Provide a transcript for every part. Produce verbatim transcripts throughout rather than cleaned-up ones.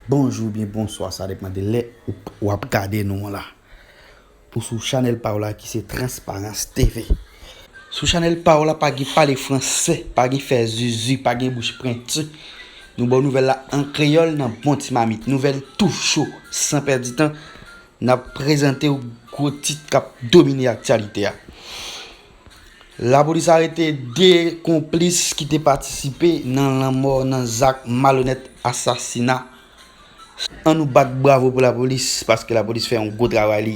Bonjou oubyen bonswa, sa depann de lè ou, w ap gade nou an la. Ou sou chanèl pa w la ki se Transparence T V. Sou chanèl pa w la pa gen pale fransè, pa gen fè zuzu, pa gen bouch pwenti. Nou ba w nouvèl la an kreyòl nan bon ti mamit. Nouvèl tou cho, san pèdi tan, n ap prezante w gwo tit k ap domine aktyalite a. Lapolis arete de konplis ki te patisipe nan lanmò nan zak malonèt asasina. Ann nou bat bravo pou lapolis, paske lapolis fè yon gwo travay, li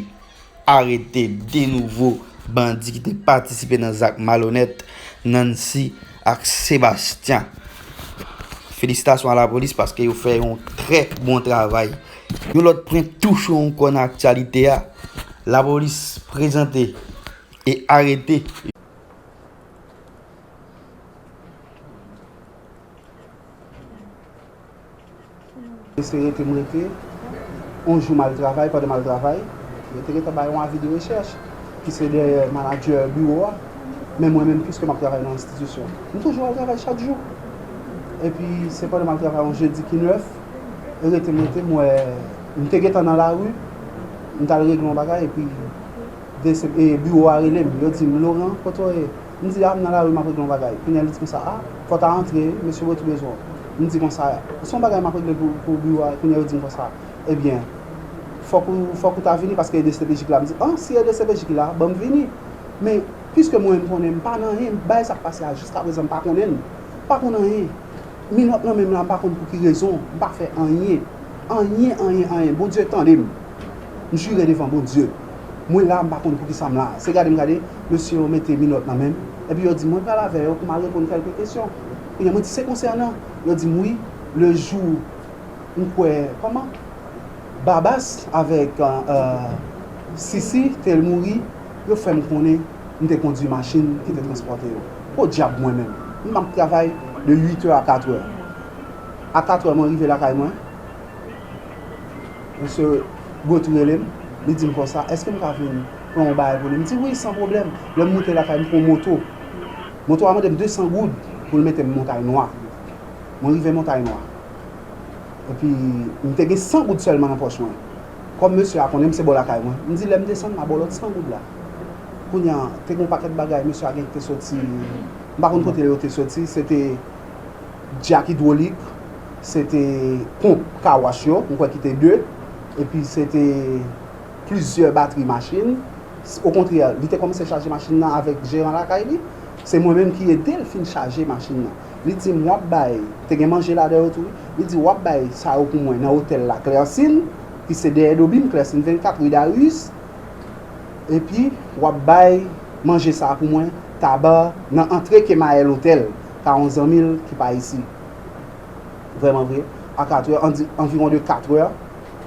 arete de nouvo bandi ki te patisipe nan zak malonèt Nancy ak Sebastien. Felisitasyon a lapolis paske yo fè yon trè bon travay. Yon lòt pwen tou cho ankò nan aktyalite a, lapolis prezante e arete. Se rete m rete, yon jou m al travay, pandan m al travay, yo te gentan bay yon avi de rechèch, ki se dèyè manadjè biwo a. Men mwen menm, piske m ap travay nan enstitisyon, m toujou al travay chak jou. Epi, se pandan m al travay yon jedi ki nèf, e rete m rete, m wè, m te gentan nan lari, m t al regle yon bagay, epi de se, e biwo a rele m, yo di m, "Laurent, kote w ye?" M di, "A, m nan lari, m ap regle yon bagay." Kounye a, li di konsa, "A, fò w ta antre, mesye Botry bezwen w." M di konsa, "Se yon bagay m ap regle pou, pou biwo a." Kounye a, yo di m konsa, "Ebyen, fòk ou, fòk ou ta vini paske e de se pe je ki la." M di, "A, si e de se pe je ki la, ban m vini." Men, piske mwen, m konnen m pa nan anyen, bagay sa k pase a, jiskaprezan, m pa konnen l. M pa konn anyen. Minòt nan men m la, m pa konn pou ki rezon, m pa fè anyen. Anyen, anyen, anyen. Bondye tande m. M jire devan Bondye. Mwen la, m pa konn poukisa m la. Se gade m gade, mesye yo mete minòt nan men m. Epi yo di m, mwen pral avè yo pou m al reponn kèlke kesyon. Kounye a, mwen di, se konsènan? Yo di m, wi, le jou, m kwè, kòman? Babas avèk, euh, Sisi, te l mouri, yo fè m konnen m te kondui machin ki te transpòte yo. Podyab mwen menm. M ap travay de uit è a kat è. A kat è, mwen rive lakay mwen. Mesye Botry rele m, li di m konsa, èske m ka vin pran yon bagay pou li? M di, wi, san pwoblèm. Lè m moute lakay, m pran yon moto. Moto a mande m de san goud pou l mete m Montay Nwa. Mwen rive Montay Nwa. Epi, m te gen san goud sèlman nan pòch mwen. Kòm mesye a konnen m se bò lakay mwen, m di, lè m desann, m a ba w lòt san goud la. Kounye a, te gen yon pakèt bagay, mesye a gen te soti, m pa konn kote yo te soti, se te djak idwolik, se te ponp kawach yo, m kwè ki te de, epi se te plizyè batri machin. Okontrè, li te kòmanse chaje machin nan avèk jeran lakay li. Se mwen menm ki ede l fin chaje machin nan. Li di m, w ap bay, te gen manje ladan yo tou, wi. Li di, w ap bay sa yo pou mwen nan otèl la, Clercine, ki se dèyè Dobim, Clercine vennkat, ri Darius. Epi, w ap bay manje sa a pou mwen, Taba, nan antre Kemayèl Otèl, ka yon zanmi l ki pa isi. Vrèman vre, a kat è, anvi-, anviwon de kat è,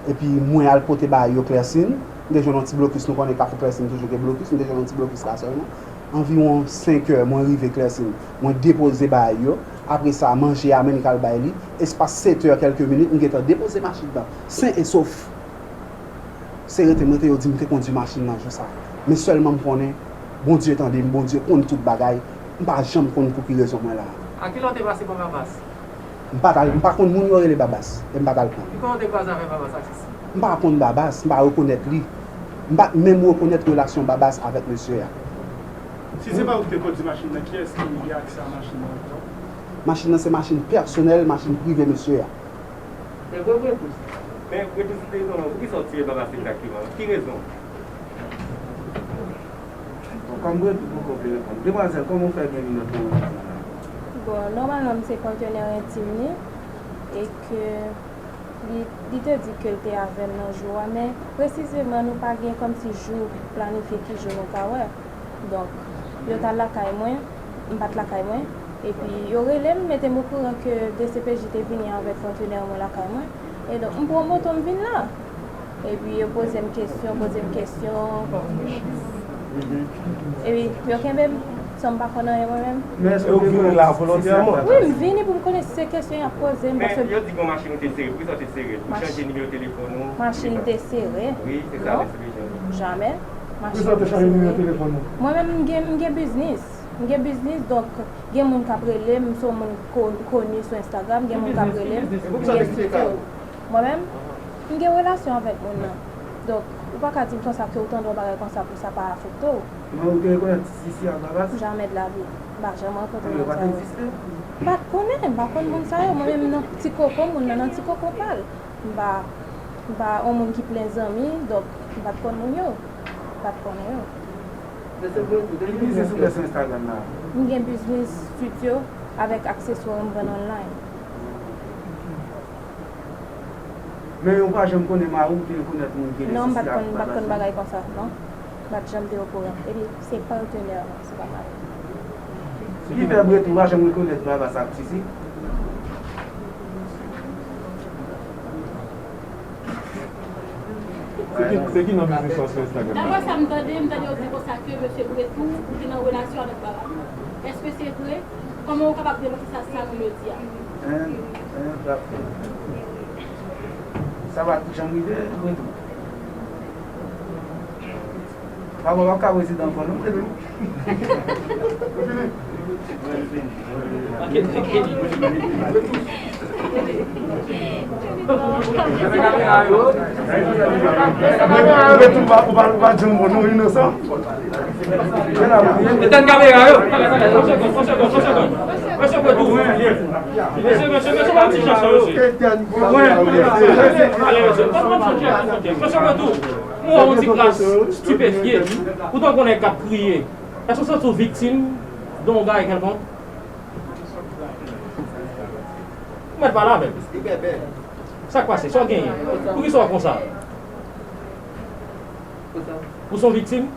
epi mwen al pote bagay yo Clercine. M te jwenn yon ti blokis, nou konnen Kafou Clercine toujou gen blokis, m te jwenn yon ti blokis la sèlman. Anviwon senk è, mwen rive Clercine. Mwen depoze bagay yo. Apre sa, manje a, men li k al bay li. Espas sèt è kèlke minit, m gentan depoze machin nan, sen e sof. Se rete m rete, yo di m te kondui machin nan jou sa. Men sèlman m konnen, Bondye tande m, Bondye konn tout bagay. M pa janm konn pou ki rezon mwen la. A kilè w te pase pa Babas? M pa t al, m pa konn moun yo rele Babas, e m pa t al pran. Kijan w te kwaze avèk Babas ak Sisi? M pa konn Babas, m pa rekonèt li. M pa t menm rekonèt relasyon Babas avèk mesye a. Si se pa ou ki te kondui machin nan, kiyès ki gen aksè a machin nan ankò? Machin nan se machin pèsonèl, machin prive mesye a. Se vre, vre tou. Men, reprezante non, poukisa w tiye Babas egzakteman? Ki rezon? Bon, kòm Bredou poko vle reponn. Demwazèl, kòman w fè gen minòt nan men w? Bon, nòmalman, m se patenè entim li, e ke li, li te di ke l te avè m nan jou a, men presizeman, nou pa gen kòmsi jou planifye ki jou nou ka wè. Donk, yo t al lakay mwen, m pa t lakay mwen, epi yo rele m, mete m okouran ke D C P J te vini avèk patenè mwen lakay mwen. E donk, m pran moto, m vin la. Epi yo poze m kesyon, poze m kesyon. Epi yo kenbe m, san m pa konn anyen mwen menm. Men èske w te vini la volontèman? Wi, m vini pou m konnen si se kesyon y ap poze m, paske yo di gen yon machin ou te sere, poukisa w te sere l? Ou chanje nimewo telefòn ou? Machin te sere? Wi, se sa, non, mesye Lejeune. Jamè. Poukisa w te chanje nimewo telefòn ou? Mwen menm, m gen, m gen biznis. M gen biznis, donk gen moun k ap rele m, m se yon moun ko-, koni sou Instagram, gen moun k ap rele m, m gen site yo. Mwen menm, m gen relasyon avèk moun nan. Donk, ou pa ka di m konsa ke ou tande yon bagay konsa pou sa pa afekte w. Men ou te rekonèt Sisi ak Babas? Jamais de la vie. M pa janm rankontre moun sa yo. Yo pa t egziste? M pa t konnen, m pa konn moun sa yo. Mwen menm nan ti koko moun nan, nan ti koko pa l. M pa, m pa yon moun ki plen zanmi, donk m pa t konn moun yo. M pa t konnen yo. Ki biznis ou fè sou Instagram la? M gen biznis studio avèk akseswa m vann online. Men ou pa janm konnen mari w te rekonèt moun ki rele Sisi ak Babas? Non, m pa t konn, m pa t konn bagay konsa, non. M pa t janm te okouran. Epi, se patnè m, se pa mari m. Ki fè Bretou pa janm rekonèt Babas ak Sisi? Se ki, se ki non biznis ou sou Instagram? Daprè sa m tande, m tande yo di konsa ke mesye Bretou, ou te nan relasyon avèk Babas. Èske se vre? Kòman ou kapab demanti sa, sa moun yo di a? Hein? Hein, sa, sa pa t janm rive, Bretou. Papa w ap ka prezidan ankò non, Bretou. Bretou pa, ou pa, ou pa janm bon non, inosan. Etenn kamera yo. Yon segonn, yon segonn, yon segonn. Mesye, mesye, mesye, pa ti jan sa, mesye. Ale, mesye, pa, pa ti jan sa. Mesye Bretou, mwen wè yon ti kras stipefye. Ou t ap konnen k ap kriye. Èske w santi w viktim de yon bagay kèlkonk? Ou mèt pale avè m. Sa k pase? Sa w genyen? Poukisa w konsa? Ou se yon viktim?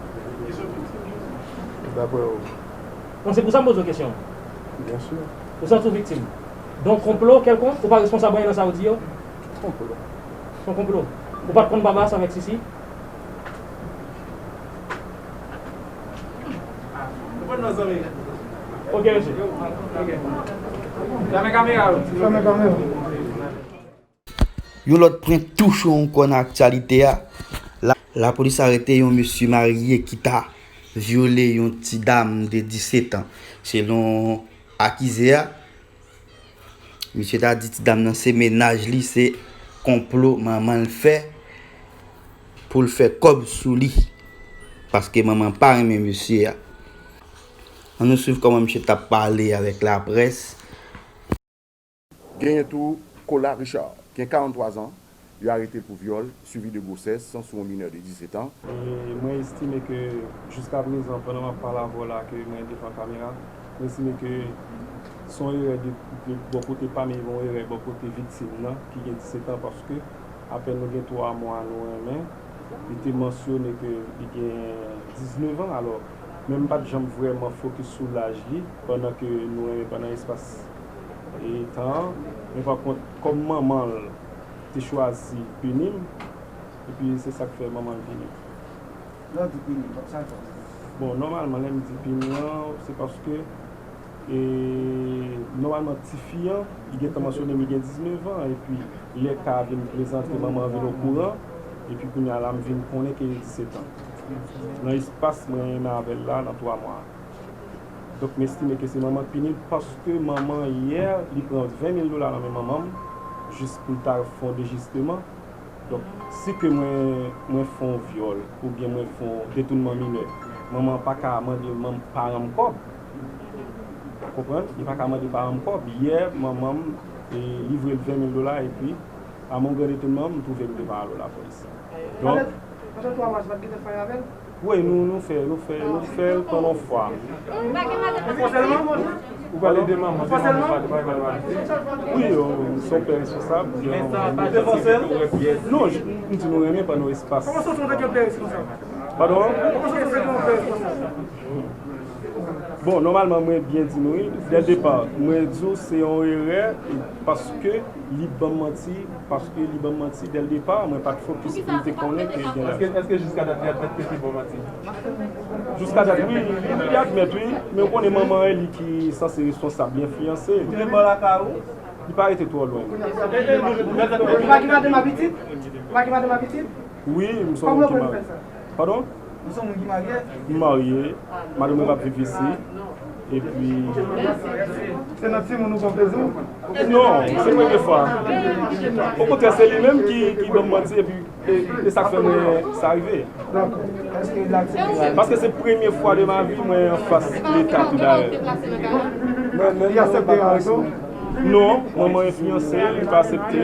Daprè ou? Bon, se pou sa m poze w kesyon. Byen si. Ou santi w viktim? Donk, konplo kèlkonk, ou pa responsab anyen nan sa yo di yo? Konplo. Se yon konplo. Ou pa t konn Babas avèk Sisi? Ok, mesye. Ok. Fèmen kamera yo. Fèmen kamera. Yon lòt pwen tou cho ankò nan aktyalite a. La, lapolis arete yon mesye marye ki ta vyole yon ti dam de disèt an. Selon akize a, misye ta di ti dam nan se mennaj li, se konplo manman l fè pou l fè kòb sou li. Paske manman pa renmen mesye a. Ann nou swiv kòman misye t ap pale avèk laprès. Genyen tou Cola Richard, gen karant twa zan, yo arete l pou vyòl, suivi de gwosès, sou yon minè de disèt an. E mwen estime ke, jiskaprezan, pandan m ap pale avè w la, ke mwen devan kamera, mwen estime ke se yon erè de, de bò kote pa m, e yon erè bò kote viktim nan, ki gen disèt an, paske apèn nou gen twa mwa nou renmen, li te mansyone ke li gen diznèf an, alò, men m pa t janm vrèman fokis sou laj li, pandan ke nou renmen pandan espas e tan an, men pa kont, kòm manman l te chwazi pini m, epi se sa k fè manman l pini m. Lè w di pini m, sa l fè? Bon, nòmalman, lè m di pini an, se paske, e, nòmalman, tifi an, li gentan mansyone m, li gen diznèf an, epi lè ka a vin prezante, manman an vin okouran, epi kounye a la, m vin konnen ke li disèt an. Nan espas mwen renmen avè l la, nan twa mwa a. Donk, m estime ke se manman k pini l paske manman yè, li pran ven mil dola nan men manman m, jis pou l ta fè yon dejisteman. Donk, si ke mwen, mwen fè yon vyòl, oubyen mwen fè yon detounman minè, manman an pa ka mande manm, paran m kòb. Ou konprann? Li pa ka mande paran m kòb. Yè, manman m, e, livre l ven mil dola, epi, à mon grand étonnement, m twouve m devan alo lapolis. Donk, pandan, pandan twa mwa, sa pa t gentan fè avè l? Wi, nou, nou fè, nou fè, nou fè l pandan yon fwa. Ou fè sèlman? Ou pale de manman, de manman, pa de, pa de, pa de. Wi, euh, m se yon pè responsab. Ou te fè sèl? Non, j-, m di nou renmen pa nou espas. Kòman w santi w antanke pè responsab? Padon? Kòman w santi w antanke yon pè responsab? Bon, nòmalman, mwen byen di nou, wi. Dè depa, mwen di w se yon erè, paske li ban m manti, paske li ban m manti dè depa, mwen pa t fokis pou m te konnen ke gen laj. Èske, èske jiska dat li admèt ke se ban w manti? Jiska dat, wi, li, li, li admèt, wi, men ou konnen manman an, li ki sanse responsab, li enfliyanse. Li rete bò lakay ou? Li pa rete twò lwen. Ou pa gen madanm ak pitit? Ou pa gen madanm ak pitit? Wi, m se yon moun ki marye. Padon? Ou se yon moun ki marye? M marye. Madanm mwen p ap viv isit. Epi Se nan timoun ou pran plezi w? Non, se premye fwa. Okontrè, se li menm ki, ki ban m manti epi e, e sa k fè mwen sa rive. Dakò. Paske se premye fwa de ma vi mwen anfas Leta tou dayè. Li aksepte rezon? Non, manman enfliyanse, li pa aksepte.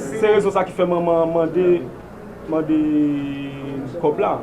Se rezon sa ki fè manman an mande mande kòb la.